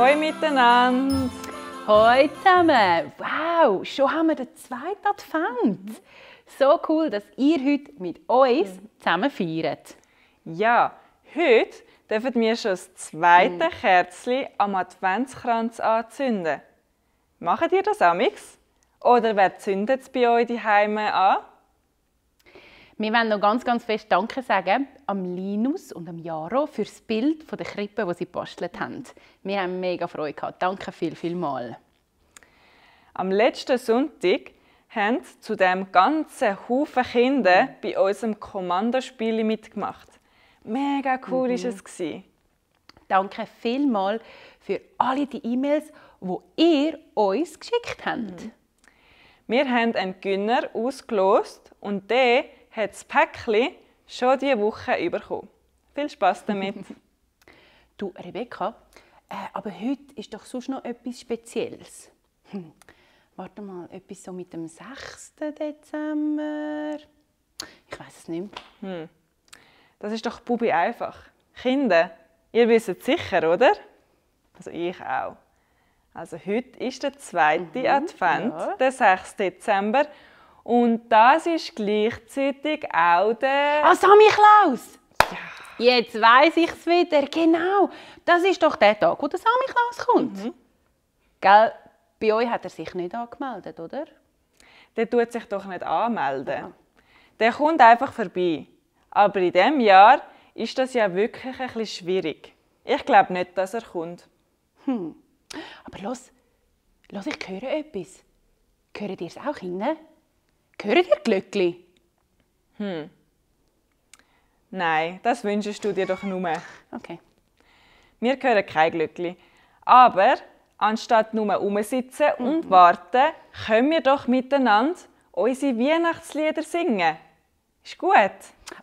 Hoi miteinander! Hoi zusammen! Wow, schon haben wir den zweiten Advent. So cool, dass ihr heute mit uns zusammen feiert. Ja, heute dürfen wir schon das zweite Kerzchen am Adventskranz anzünden. Macht ihr das amix? Oder wer zündet es bei euch daheim an? Wir wollen noch ganz fest Danke sagen am Linus und am Jaro für das Bild von der Krippe, das sie gebastelt haben. Wir haben mega Freude gehabt. Danke viel. Am letzten Sonntag haben zu dem ganzen Haufen Kinder bei unserem Kommandospiel mitgemacht. Mega cool war es. Danke vielmals für alle die E-Mails, die ihr uns geschickt habt. Wir haben einen Gönner ausgelost und der hat das Päckchen schon diese Woche bekommen. Viel Spass damit! Du, Rebecca, aber heute ist doch sonst noch etwas Spezielles. Warte mal, etwas so mit dem 6. Dezember? Ich weiß es nicht mehr. Das ist doch Bubi einfach. Kinder, ihr wisst es sicher, oder? Also ich auch. Also heute ist der zweite Advent, der 6. Dezember. Und das ist gleichzeitig auch der... Ah, Sammy Klaus! Ja. Jetzt weiss ich es wieder. Genau. Das ist doch der Tag, wo der Sammy Klaus kommt. Gell? Bei euch hat er sich nicht angemeldet, oder? Der tut sich doch nicht anmelden. Ja. Der kommt einfach vorbei. Aber in diesem Jahr ist das ja wirklich ein bisschen schwierig. Ich glaube nicht, dass er kommt. Aber los, ich höre etwas. Hört ihr es auch, Kinder? Hört ihr Glöckli? Nein, das wünschst du dir doch nur. Okay. Wir hören kein Glöckli. Aber anstatt nur herumsitzen und warten, können wir doch miteinander unsere Weihnachtslieder singen. Ist gut?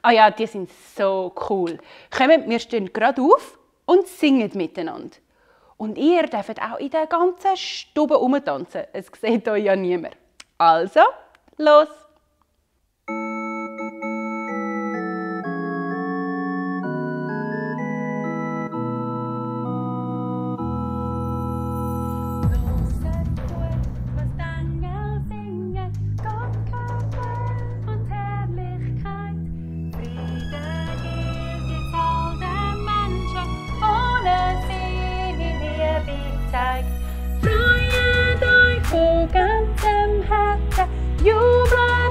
Ah ja, die sind so cool. Kommt, wir stehen gerade auf und singen miteinander. Und ihr dürft auch in der ganzen Stube rumtanzen. Es sieht euch ja niemand. Also, los! Freut euch von ganzem Herzen, jubelt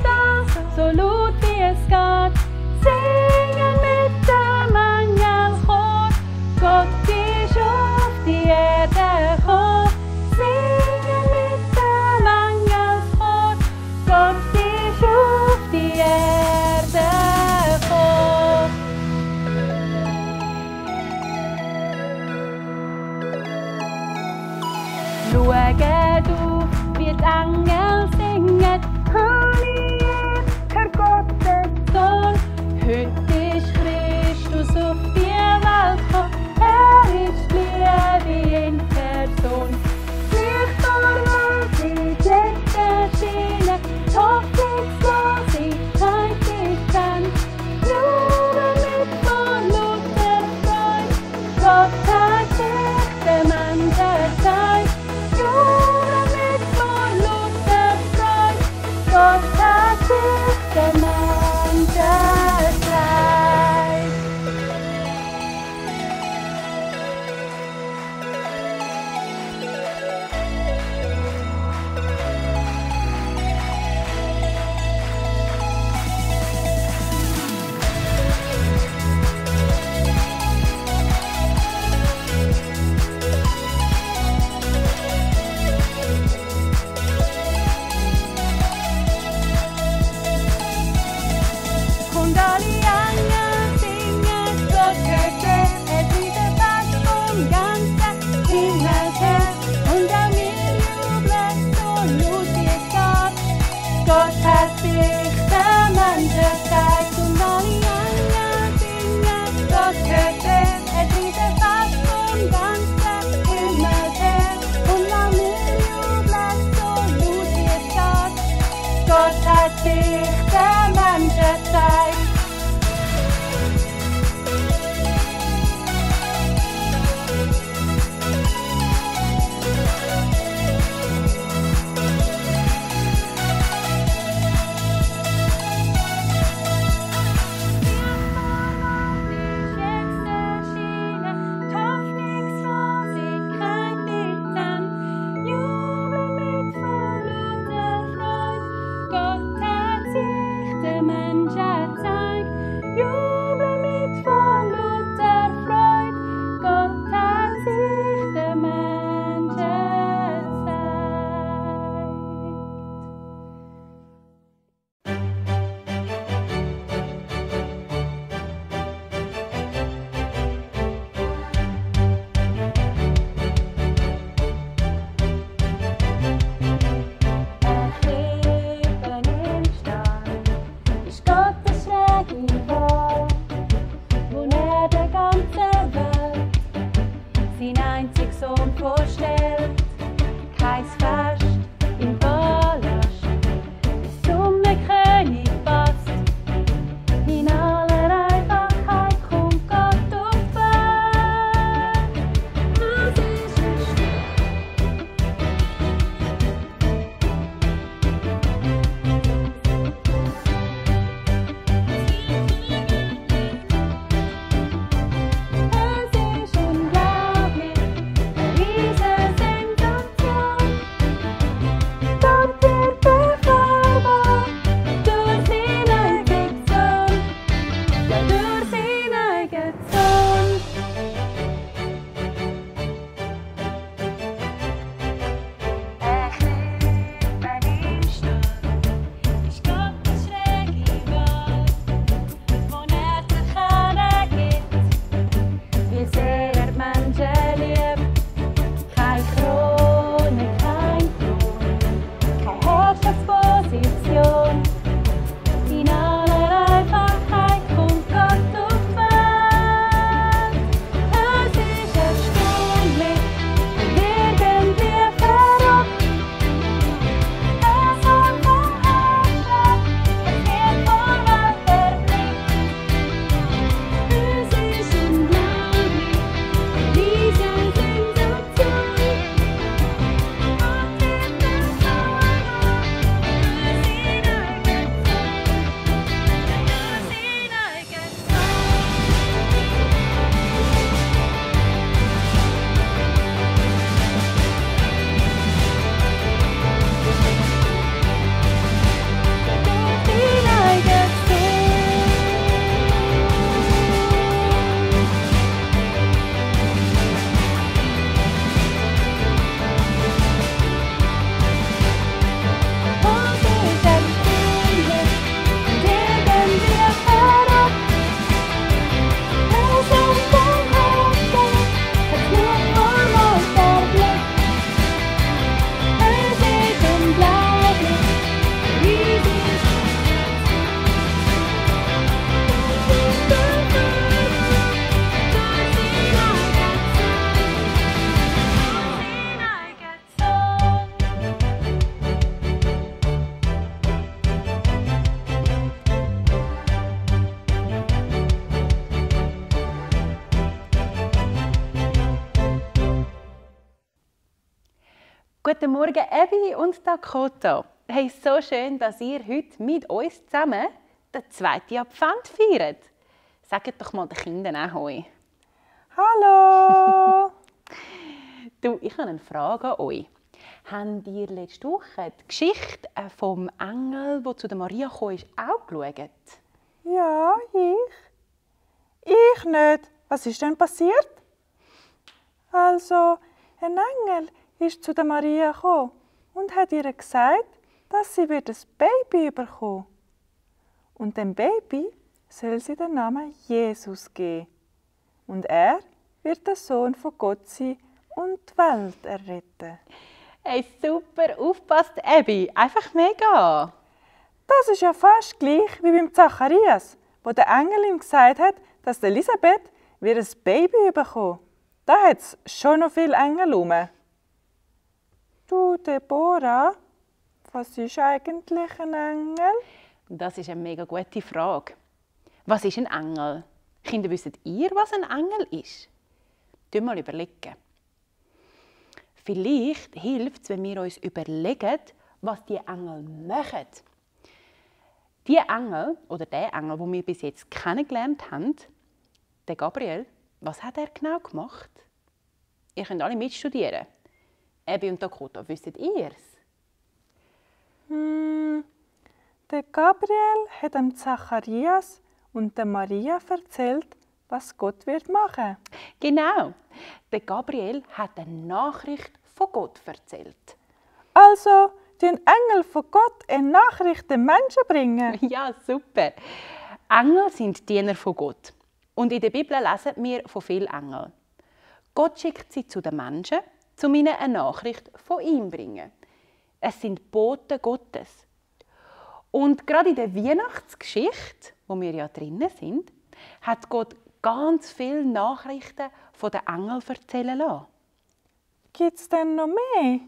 Guten Morgen, Abby und Dakota. Hey, so schön, dass ihr heute mit uns zusammen den 2. Advent feiert. Sagt doch mal den Kindern auch Hoi. Hallo! Du, ich habe eine Frage an euch. Habt ihr letzte Woche die Geschichte vom Engel, der zu der Maria kam, auch geschaut? Ja, ich. Ich nicht. Was ist denn passiert? Also, ein Engel ist zu der Maria gekommen und hat ihr gesagt, dass sie ein Baby bekommen. Und dem Baby soll sie den Namen Jesus geben. Und er wird der Sohn von Gott sein und die Welt erretten. Hey, super, aufpasst, Abby. Einfach mega. Das ist ja fast gleich wie beim Zacharias, wo der Engel ihm gesagt hat, dass Elisabeth ein Baby bekommen. Da hat es schon noch viele Engel rum. Du, Deborah, was ist eigentlich ein Engel? Das ist eine mega gute Frage. Was ist ein Engel? Kinder, wisst ihr, was ein Engel ist? Mal überlegen. Vielleicht hilft es, wenn wir uns überlegen, was die Engel machen. Die Engel, oder der Engel, den wir bis jetzt kennengelernt haben, der Gabriel, was hat er genau gemacht? Ihr könnt alle mitstudieren. Abby und Dakota, wisst ihr es? Der Gabriel hat dem Zacharias und der Maria erzählt, was Gott wird machen. Genau. Der Gabriel hat eine Nachricht von Gott erzählt. Also, den Engel von Gott eine Nachricht den Menschen bringen. Ja, super. Engel sind Diener von Gott. Und in der Bibel lesen wir von vielen Engeln. Gott schickt sie zu den Menschen, um ihnen eine Nachricht von ihm zu bringen. Es sind Boten Gottes. Und gerade in der Weihnachtsgeschichte, wo wir ja drinnen sind, hat Gott ganz viele Nachrichten von den Engeln erzählen lassen. Gibt es denn noch mehr?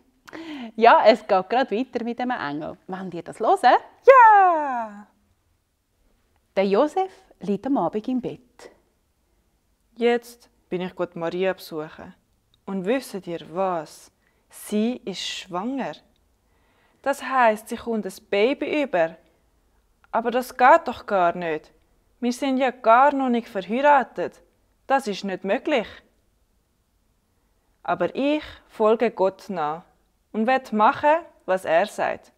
Ja, es geht gerade weiter mit dem Engel. Wollt ihr das hören? Ja! Der Josef liegt am Abend im Bett. Jetzt bin ich Gott Maria besuchen. Und wisst ihr was? Sie ist schwanger. Das heisst, sie kommt ein Baby über. Aber das geht doch gar nicht. Wir sind ja gar noch nicht verheiratet. Das ist nicht möglich. Aber ich folge Gott nach und will machen, was er sagt.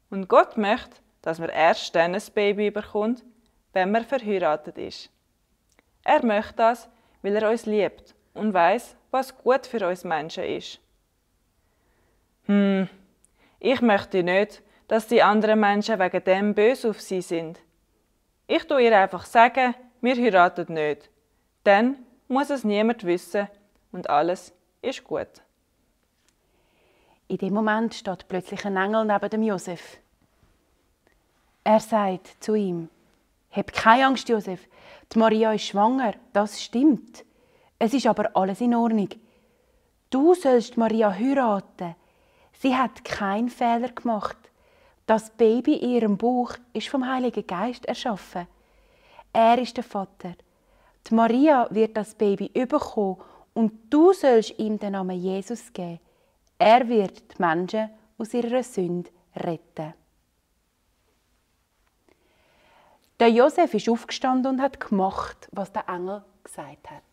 Und Gott möchte, dass man erst dann ein Baby bekommt, wenn man verheiratet ist. Er möchte das, weil er uns liebt und weiß, was gut für uns Menschen ist. Ich möchte nicht, dass die anderen Menschen wegen dem böse auf sie sind. Ich tue ihr einfach sagen, wir heiraten nicht. Dann muss es niemand wissen und alles ist gut. In dem Moment steht plötzlich ein Engel neben dem Josef. Er sagt zu ihm: Hab keine Angst, Josef. Die Maria ist schwanger, das stimmt. Es ist aber alles in Ordnung. Du sollst Maria heiraten. Sie hat keinen Fehler gemacht. Das Baby in ihrem Bauch ist vom Heiligen Geist erschaffen. Er ist der Vater. Die Maria wird das Baby bekommen und du sollst ihm den Namen Jesus geben. Er wird die Menschen aus ihrer Sünde retten. Der Josef ist aufgestanden und hat gemacht, was der Engel gesagt hat.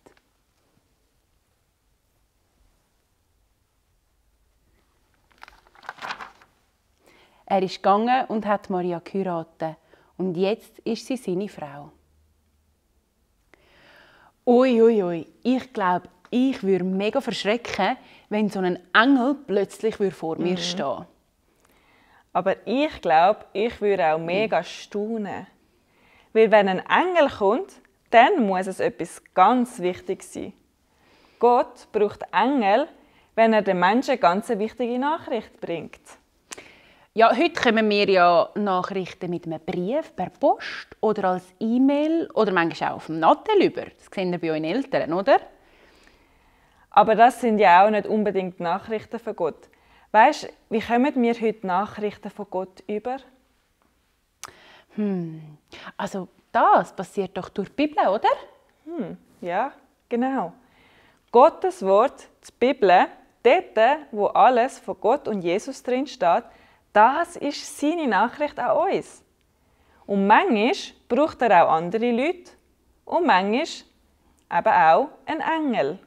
Er ist gegangen und hat Maria geheiratet. Und jetzt ist sie seine Frau. Ui. Ich glaube, ich würde mega verschrecken, wenn so ein Engel plötzlich vor mir stehen. Aber ich glaube, ich würde auch mega staunen. Weil wenn ein Engel kommt, dann muss es etwas ganz Wichtiges sein. Gott braucht Engel, wenn er den Menschen eine ganz wichtige Nachricht bringt. Ja, heute kommen wir ja Nachrichten mit einem Brief per Post oder als E-Mail oder manchmal auch auf dem Nattel über. Das sehen wir bei euren Eltern, oder? Aber das sind ja auch nicht unbedingt Nachrichten von Gott. Weisst du, wie kommen wir heute Nachrichten von Gott über? Also das passiert doch durch die Bibel, oder? Ja, genau. Gottes Wort, die Bibel, dort, wo alles von Gott und Jesus drin steht, das ist seine Nachricht an uns. Und manchmal braucht er auch andere Leute und manchmal eben auch einen Engel.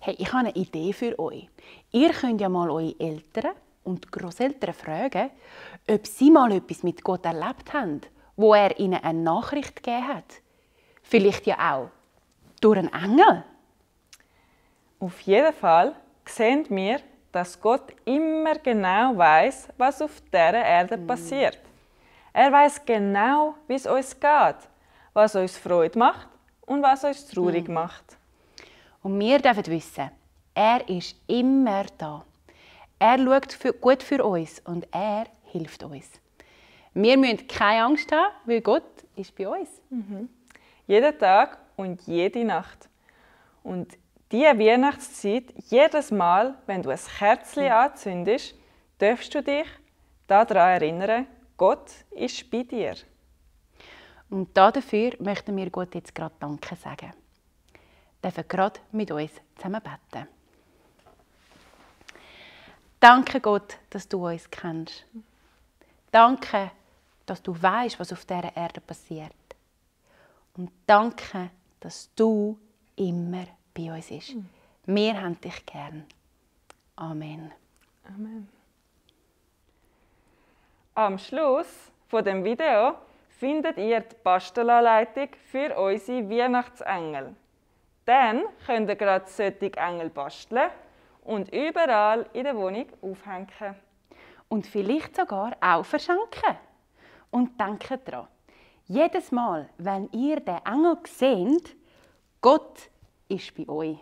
Hey, ich habe eine Idee für euch. Ihr könnt ja mal eure Eltern und Grosseltern fragen, ob sie mal etwas mit Gott erlebt haben, wo er ihnen eine Nachricht gegeben hat. Vielleicht ja auch durch einen Engel. Auf jeden Fall sehen wir, dass Gott immer genau weiß, was auf dieser Erde passiert. Er weiß genau, wie es uns geht, was uns Freude macht und was uns traurig macht. Und wir dürfen wissen, er ist immer da. Er schaut gut für uns und er hilft uns. Wir müssen keine Angst haben, weil Gott ist bei uns. Jeden Tag und jede Nacht. Und diese Weihnachtszeit, jedes Mal, wenn du ein Kerzchen anzündest, darfst du dich daran erinnern, Gott ist bei dir. Und dafür möchten wir Gott jetzt gerade Danke sagen. Wir dürfen gerade mit uns zusammen beten. Danke Gott, dass du uns kennst. Danke, dass du weißt, was auf dieser Erde passiert. Und danke, dass du immer bei uns bist. Wir haben dich gern. Amen. Amen. Am Schluss von dem Video findet ihr die Bastelanleitung für unsere Weihnachtsengel. Dann könnt ihr gerade solche Engel basteln und überall in der Wohnung aufhängen. Und vielleicht sogar auch verschenken. Und denkt daran, jedes Mal, wenn ihr den Engel seht, Gott ist bei euch.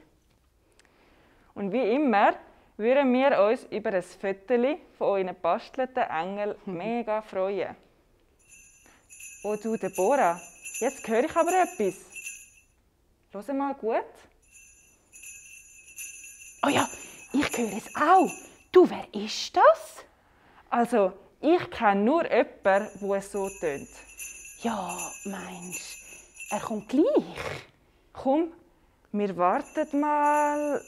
Und wie immer würden wir uns über ein Foto von euren bastelten Engeln mega freuen. Oh du, Deborah, jetzt höre ich aber etwas. Hör mal gut. Oh ja, ich höre es auch. Du, wer ist das? Also, ich kenne nur jemanden, der es so tönt. Ja, meinst du, er kommt gleich? Komm, wir warten mal.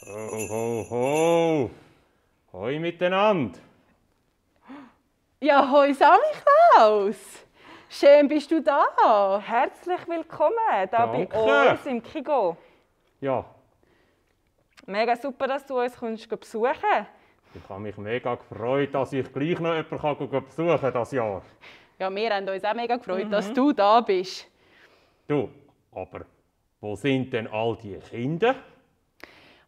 Ho, ho, ho! Hoi miteinander! Ja, hoi Samichlaus! Schön bist du da. Herzlich willkommen hier Danke. bei uns im Kigo. Ja, Mega super, dass du uns besuchen kannst. ich habe mich mega gefreut, dass ich gleich noch jemanden besuchen kann dieses Jahr. Ja, wir haben uns auch mega gefreut, dass du da bist. Du, aber wo sind denn all die Kinder?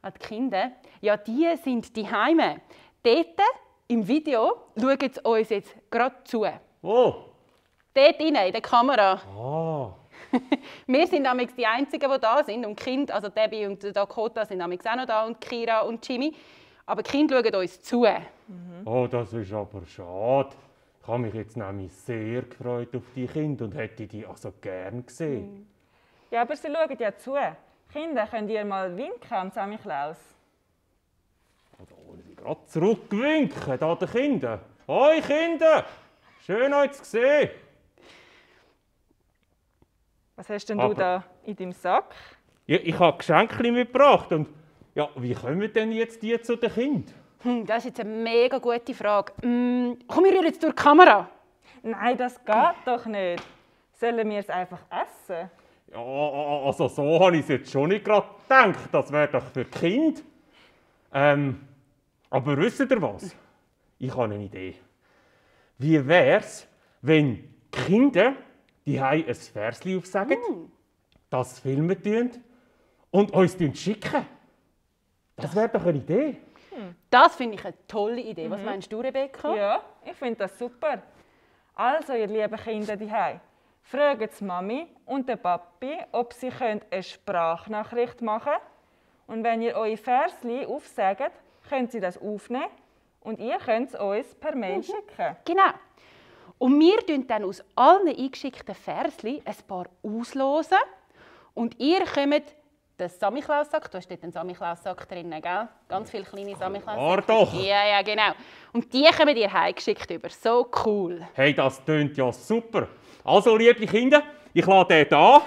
Die Kinder, ja, die sind die Heime. Dort im Video schauen sie uns jetzt gerade zu. Wo? Dort rein, in der Kamera. Ah, Wir sind nämlich die Einzigen, die da sind. Und die Kinder, also Debbie und Dakota sind nämlich auch noch da und Kira und Jimmy. Aber die Kinder schauen uns zu. oh, das ist aber schade. Ich habe mich jetzt nämlich sehr gefreut auf die Kinder und hätte die also gern gesehen. Ja, aber sie schauen ja zu. Kinder, könnt ihr mal winken an Samichlaus? Da wollen sie gerade zurückwinken, da den Kindern. Hoi Kinder, schön euch zu sehen. Was hast denn Aber- du da in deinem Sack? Ja, ich habe Geschenke mitgebracht und ja, wie kommen denn jetzt die zu den Kindern? Das ist jetzt eine mega gute Frage. Komm, wir rühren jetzt durch die Kamera. Nein, das geht doch nicht. Sollen wir es einfach essen? Ja, also so habe ich es jetzt schon nicht gerade gedacht. Das wäre doch für die Kinder. Aber wisst ihr was? Ich habe eine Idee. Wie wäre es, wenn die Kinder die ein Versli aufsagen, das filmen tun und uns schicken? Das wäre doch eine Idee. Das finde ich eine tolle Idee. Was meinst du, Rebecca? Ja, ich finde das super. Also, ihr lieben Kinder daheim, fragt die Mami und den Papi, ob sie eine Sprachnachricht machen können. Und wenn ihr eure Versli aufsagt, könnt sie das aufnehmen und ihr könnt es uns per Mail schicken. Genau. Und wir tun dann aus allen eingeschickten Versli ein paar auslosen. Und ihr kommt den Samichlaussack, du hast dort einen Samichlaussack drin, gell? Ganz viele kleine Samichlaussäcke. doch. Ja, genau. Und die kommen ihr heimgeschickt über. So cool. Hey, das tönt ja super. Also, liebe Kinder, ich lade den da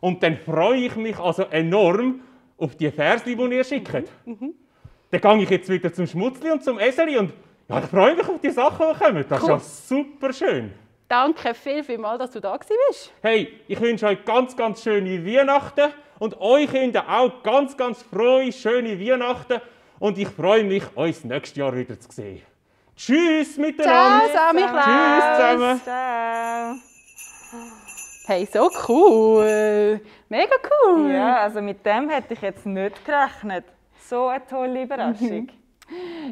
und dann freue ich mich also enorm, auf die Versli, die ihr schickt. Dann gehe ich jetzt wieder zum Schmutzli und zum Eseli und ja, ich freue mich auf die Sachen, die kommen. Das ist ja super schön. Danke vielmals, dass du da bist. Hey, ich wünsche euch ganz, ganz schöne Weihnachten und euch Kinder auch ganz, ganz frohe, schöne Weihnachten. Und ich freue mich, euch nächstes Jahr wieder zu sehen. Tschüss miteinander. Ciao, Samichlaus. Tschüss zusammen. Ciao. Hey, so cool. Mega cool. Ja, also mit dem hätte ich jetzt nicht gerechnet. So eine tolle Überraschung.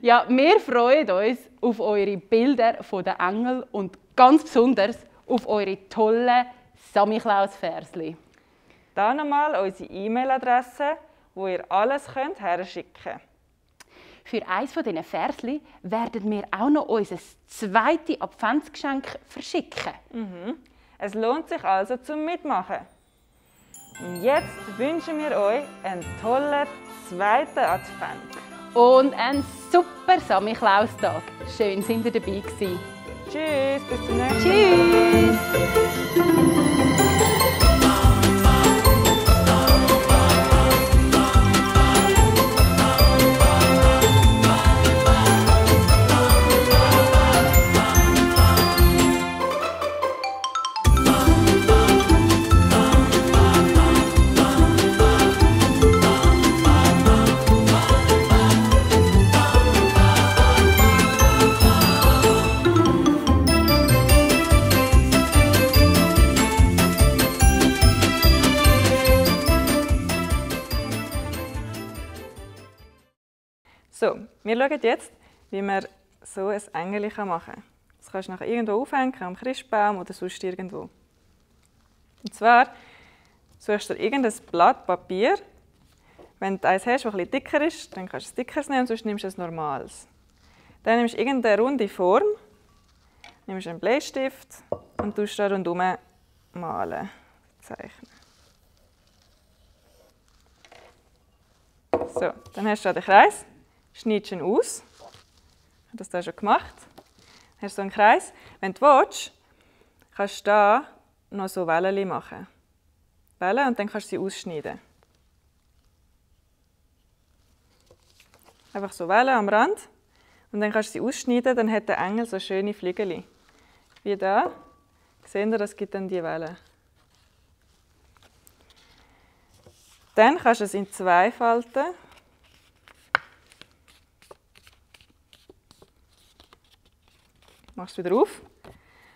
Ja, wir freuen uns auf eure Bilder der Engel und ganz besonders auf eure tollen Samichlaus-Versli. Da nochmal unsere E-Mail-Adresse, wo ihr alles herschicken könnt. Für eines von diesen Versli werden wir auch noch unser zweites Adventsgeschenk verschicken. Es lohnt sich also zum Mitmachen. Und jetzt wünschen wir euch einen tollen zweiten Advent. Und einen super Samichlaustag. Schön, sind ihr dabei gewesen. Tschüss, bis zum nächsten Mal. Tschüss! So, wir schauen jetzt, wie man so ein Engel machen kann. Das kannst du nachher irgendwo aufhängen, am Christbaum oder sonst irgendwo. Und zwar suchst du irgendein Blatt Papier. Wenn du eins hast, das etwas dicker ist, dann kannst du ein dickeres nehmen, sonst nimmst du ein normales. Dann nimmst du irgendeine runde Form, nimmst einen Bleistift und tust da rundherum malen, zeichnen. So, dann hast du da den Kreis. Schneidest ihn aus. Ich habe das hier schon gemacht. Dann hast du so einen Kreis. Wenn du willst, kannst du hier noch so Wellen machen. Wellen und dann kannst du sie ausschneiden. Einfach so Wellen am Rand. Und dann kannst du sie ausschneiden, dann hat der Engel so schöne Flügel. Wie da. Seht ihr, das gibt dann die Wellen. Dann kannst du es in zwei falten. Machst du wieder auf.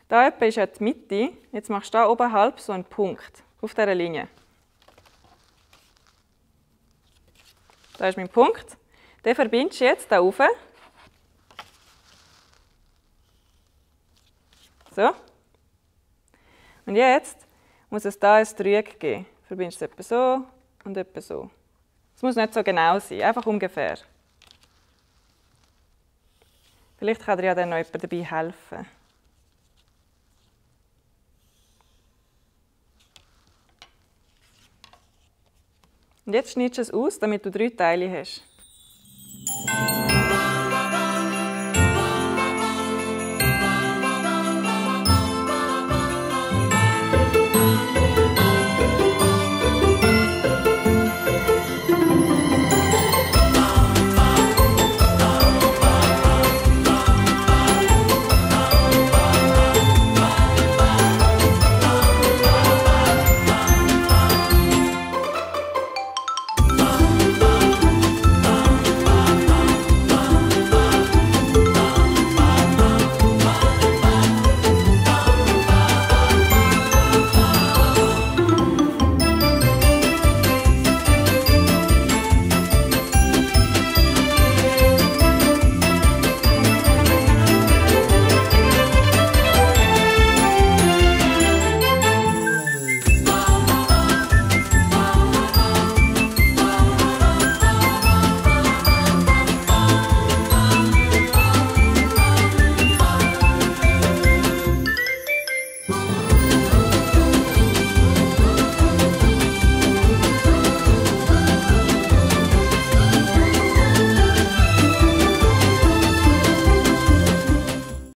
Da etwa ist ja die Mitte. Jetzt machst du da oberhalb so einen Punkt auf dieser Linie. Da ist mein Punkt. Den verbindest du jetzt hier rauf. So. Und jetzt muss es hier ein Dreieck geben. Du verbindest es etwa so und etwa so. Es muss nicht so genau sein, einfach ungefähr. Vielleicht kann dir ja dann noch jemand dabei helfen. Und jetzt schneidest du es aus, damit du 3 Teile hast.